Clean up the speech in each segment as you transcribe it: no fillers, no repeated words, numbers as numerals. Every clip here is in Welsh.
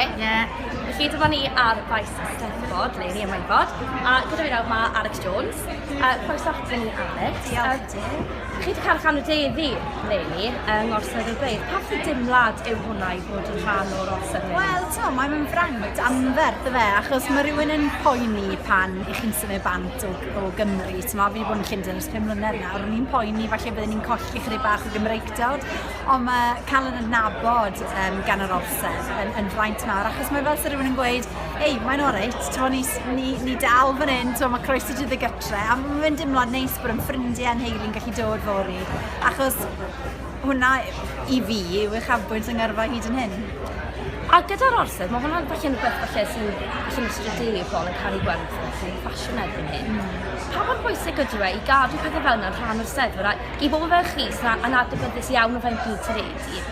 Oce? Ie. Felly dyma ni ar faes Steddfod, le ni am Meifod, a gyda fi nawr mae Alex Jones. Croeso ato ni, Alex. Diolch i ti. Chi wedi cael eich anrhydeddu leni yng Ngorsedd y Beirdd. Pa fath o dimlad yw hwnna i fod yn rhan o'r orsedd leni? Wel, t'mo, mae'n mynd fraint anferth yfe, achos mae rhywun yn poeni pan i chi'n symud bant o, o Gymru. T'mo, fi wedi bod yn Llundain ers 5 mlynedd nawr, o'n i'n poeni falle bydden ni'n colli chydig bach o Gymreictod, ond mae cael yn adnabod um, gan yr orsedd yn, yn fraint mawr, achos mae fel sy'n rhywun yn gweud, ei, mae'n oreit, t'mo, ni, ni, ni dal fan hyn, t'mo, mae croeso ti ddigytre, a mae'n dimlad neis bod yn ffrindiau yn heili'n gallu dod fory, achos hwnna i fi yw uchafbwynt yng ngyrfa hyd yn hyn. A gyda'r orsedd, mae hwnna'n falle'n rhywbeth falle sy'n falle'n strategol yn cael ei gweld fel ffasiwn erbyn hyn. Pa mor bwysig ydyw e i gadw pethau fel yna'n rhan o'r Steddfod a i bobl fel chi sy'n yn adnabyddus iawn o fewn byd teledu,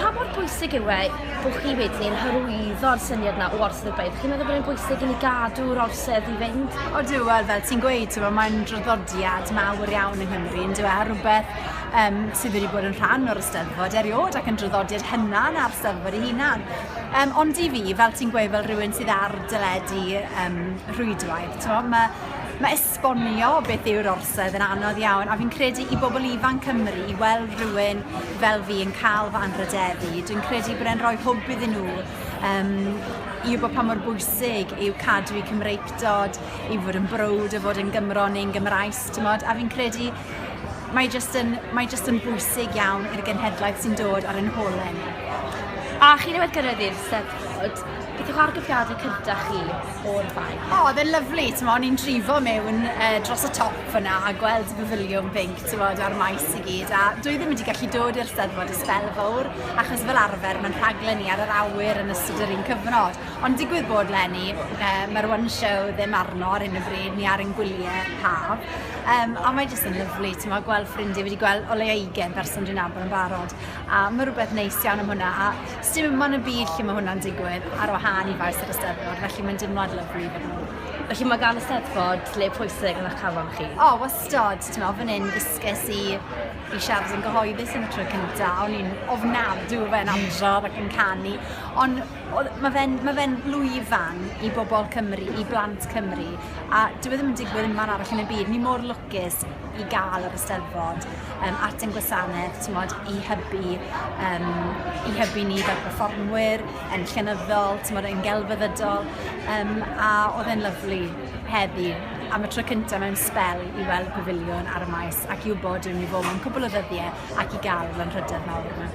pa mor bwysig yw e bod chi wedyn yn hyrwyddo'r syniad yna o Orsedd y Beirdd? Chi'n meddwl bod e'n bwysig i ni gadw'r Orsedd i fynd? Odw, wel fel ti'n gweud, ti'n mae'n draddodiad mawr iawn yng Nghymru, yn dyw e, a rhywbeth um, sydd wedi bod yn rhan o'r Eisteddfod erioed ac yn draddodiad hynna'n ar Eisteddfod ei hunan. Um, ond i fi, fel ti'n gweud, fel rhywun sydd ar deledu um, rhwydwaith, ti'n mae, mae esbonio beth yw'r orsedd yn anodd iawn, a fi'n credu i bobl ifanc Cymru i weld rhywun fel fi yn cael fy anrhydeddu, dwi'n credu bod e'n rhoi hwb iddyn nhw um, i wybod pa mor bwysig yw cadw i Cymreictod, i fod yn browd o fod yn Gymro neu'n Gymraes, ti'n a fi'n credu mae jyst yn, mae jyst yn bwysig iawn i'r genhedlaeth sy'n dod ar ein holau ni. A chi newydd gyrraedd i'r Steddfod, beth yw'ch argraffiadau cyntaf chi o'r faes? O, oedd e'n lyfli, ti'n o'n i'n drifo mewn dros y top fyna a gweld y pafiliwn pinc, ti'n bod, a'r maes i gyd, a dwi ddim wedi gallu dod i'r Steddfod ers sbel fawr, achos fel arfer mae'n rhaglen ni ar yr awyr yn ystod yr un cyfnod. Ond digwydd bod leni, mae'r One Show ddim arno ar hyn o bryd, ni ar ein gwyliau haf. A mae jyst yn lyfli, ti'n gweld ffrindiau, wedi gweld o leia 20 person dwi'n nabod yn barod, a mae rhywbeth neis iawn am hwnna, a sdim unman yn byd lle mae hwnna'n digwydd ar wahân i faes yr Eisteddfod, felly mae'n dimlad lyfli fod nôl. Felly mae gan y Steddfod le pwysig yn eich calon chi? O, wastod, ti'n meddwl, fan hyn ddysges i i siarad yn gyhoeddus am y tro cynta, o'n i'n ofnadw o fe'n adrodd ac yn canu, ond mae fe'n ma fe lwyfan i bobl Cymru, i blant Cymru, a dyw e ddim yn digwydd unman arall yn y byd. Ni mor lwcus i gael yr Eisteddfod um, at ein gwasanaeth, t'mod, i hybu, um, i hybu ni fel perfformwyr, yn llenyddol, t'mod, yn gelfyddydol, um, a oedd e'n lyfli heddi am y tro cyntaf mewn sbel i weld pafiliwn ar y maes ac i wybod dwi'n mynd i fod mewn cwpl o ddyddiau ac i gael fy nhrydedd mawr yma.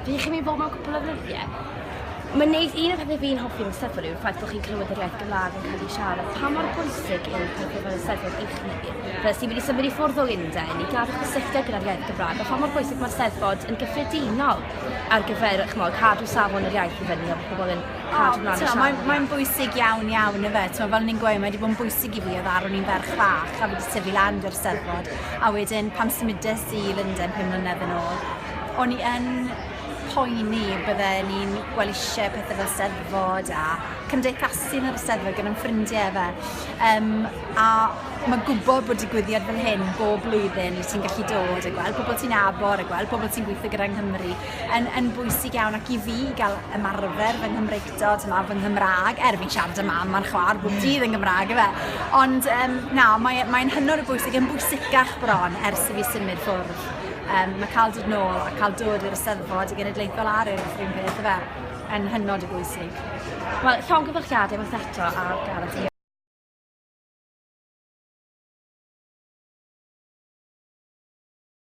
Fi chi'n mynd i fod mewn cwpl o ddyddiau? Mae'n neis, un o'r pethau fi'n hoffi am y Steddfod yw'r ffaith bod chi'n clywed yr iaith Gymraeg yn cael ei siarad. Pa mor bwysig yw pethau fel y Steddfod i chi? Fel sy'n mynd i symud i ffwrdd o Lundain i gadw cysylltiad gyda'r iaith Gymraeg, a pha mor bwysig mae'r Steddfod yn gyffredinol ar gyfer, ch'mod, cadw safon yr iaith i fyny a bod pobl yn cadw mlaen i siarad. Mae'n mae bwysig iawn iawn yfe. T'mo, fel ni'n gweud, mae wedi bod yn bwysig i fi oedd ar o'n i'n ferch fach a wedi tyfu lan 'da'r Steddfod. A wedyn pan symudes i i Lundain 5 mlynedd yn ôl, o'n i yn poeni bydde ni'n gweld eisiau pethau fel Steddfod a cymdeithasu yn yr Eisteddfod gyda'n ffrindiau fe. Um, a mae gwybod bod digwyddiad fel hyn bob blwyddyn i ti'n gallu dod a gweld pobl ti'n nabod a gweld pobl ti'n gweithio gyda yng Nghymru yn, yn bwysig iawn ac i fi gael ymarfer fy Nghymreictod yma, fy Nghymraeg, er fi'n siarad â mam a'n chwaer bob dydd yn Gymraeg efe. Ond um, na, mae'n mae hynod o bwysig, yn bwysicach bron ers i fi symud ffwrdd. Um, mae cael dod nôl a cael dod i'r Eisteddfod y Genedlaethol a'r Urdd rhywun peth efe, yn hynod o bwysig. Wel, llongyfarchiadau unwaith eto ar gael chi.